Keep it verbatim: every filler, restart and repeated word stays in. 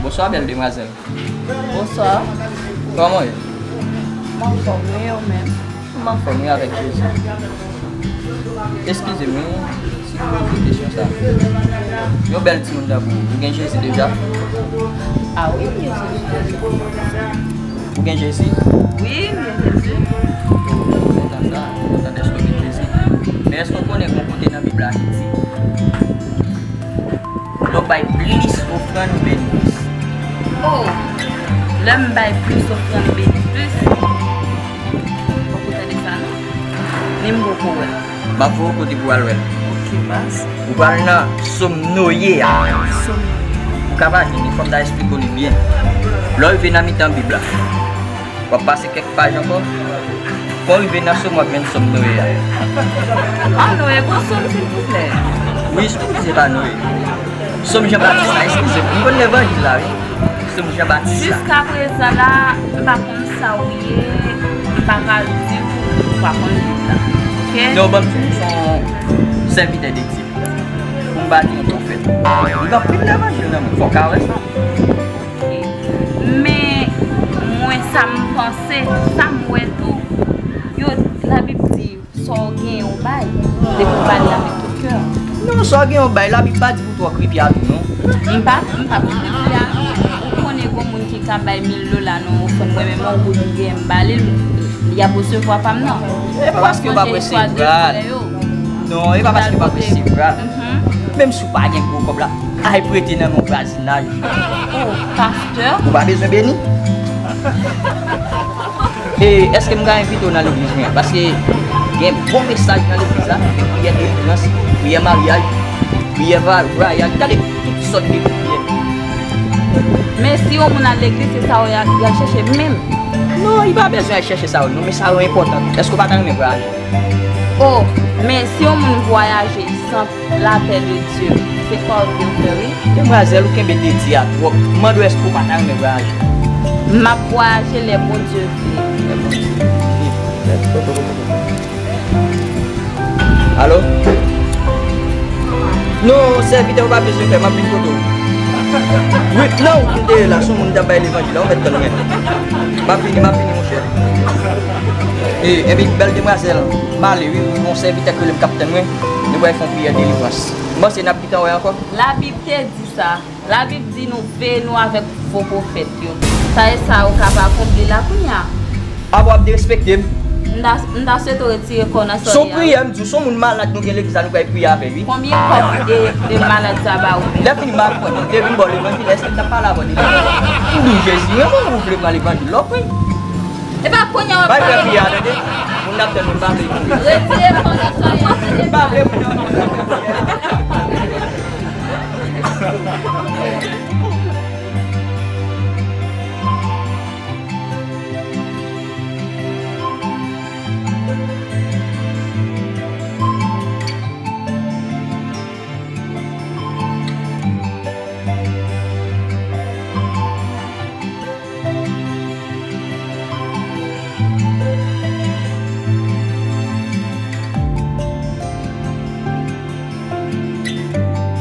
Bonswa, bèl demwazèl. Bonswa. Kòman w ye? M anfòm, wi, ou menm? M anfòm, wi, avèk Jezi. Eskize m, wi, si m poze kesyon sa. Yon bèl timoun tankou ou, ou gen Jezi deja? A wi, m gen Jezi. Ou gen Jezi? Wi, m gen Jezi. Kontan sa, kontan dèske w gen Jezi. Men èske w konnen gen yon kote nan Bib la ki di, lè w bay plis ofrann, ou beni plis? O, lè m bay plis ofrann, m beni plis? M poko tande sa non. Ni m poko wè l. M ap voye w kote pou w al wè l. Ok, mas. Ou pral nan Sòm Noye a. Sòm Noye. Ou ka pa li, men fò m ta esplike w li byen. Lè w rive nan mitan Bib la, w ap pase kèk paj ankò. Fò w rive nan Sòm, w ap jwenn Sòm Noye a. Ah, Noye, gon Sòm, silvouplè. Wi, silvouplè, se pa Noye. Sòm Jan Batis la, eskize m. M konn levanjil la, wi. Sòm Jan Batis la. Jiska prezan la, m pa konn sa w ye, m pa ka di w, ou pa konn Bib la. Ok? Non, ban m di w, m se yon sèvitè de Dye. Pou m pa di yon pwofèt. M gen anpil levanjil nan men m, fò w ka wè sa. Ok. Men, mwen, sa m panse, sa m wè tou, yo, Labib di, sa w genyen w bay, depi w ba li avèk tout kè w. Non, sa w genyen w bay, Labib pa di pou twò kripya tou, non. M pa, m pa pou kripya. Ou konnen gon moun ki ka bay mil dola nan yon ofrann, mwen menm yon goud m genyen m ba li l, li ap resevwa pa m nan. E pa paske w p ap resevwa l. Non, e pa paske w p ap resevwa l. Menm si w pa gen gwo kòb la, al prete nan men yon vwazinaj. O, pastè. Ou pa bezwen beni. E èske m ka envite w nan legliz mwen? Paske gen bon mesaj nan legliz la, gen priyè delivrans, priyè maryaj, priyè va-, vwayaj, gade tout sòt de priyè. Men si yon moun al legliz, se sa yo y a, y al chèche menm. Non, li pa bezwen al chèche sa yo, non, men sa yo enpòtan. Èske w pa ta renmen vwayaje? O, men si yon moun vwayaje san lapè de Dye, se pa w vle w fè, wi. Demwazèl, ou kenbe de Dye a twòp. M mande w èske w pa ta renmen vwayaje? M ap vwayaje lè Bondye vle. Lè Bondye vle. Alo? Non, sèvitè, ou pa bezwen pè, m ap vin kote w. Wi, non, ou te la, se yon moun ki t ap bay levanjil la, ou mèt tann mwen. M ap vini, m ap vini, monchè. E, epi, bèl demwazèl, m ale, wi, wi, gon sèvitè k rele m k ap tann mwen. Nou pral fè yon priyè delivrans. M panse n ap gentan wè ankò. Labib te di sa. Labib di nou veye nou avèk fo pwofèt yo. Sa e sa ou ka pa konble la kounye a. Apa w ap derespekte m? M ta, m ta swete w retire kò w nan sa w ye a. Se yon priyè, m di w, se yon moun malad nou gen legliz la, nou pral priye avè l, wi. Konbyen kòb de, de malad sa ba ou? Lè fini, m ap pran, m te vin ba w levanjil, èske m t ap pale avè w de levanjil? M di w Jezi renmen w, ou vle pran levanjil la, wi. E pa kounye a w ap pale. Bay fè priye a, tande. Moun n ap tann, m pa vle. Retire kò w nan sa w ye a, tande. M pa vle moun nan fè priye.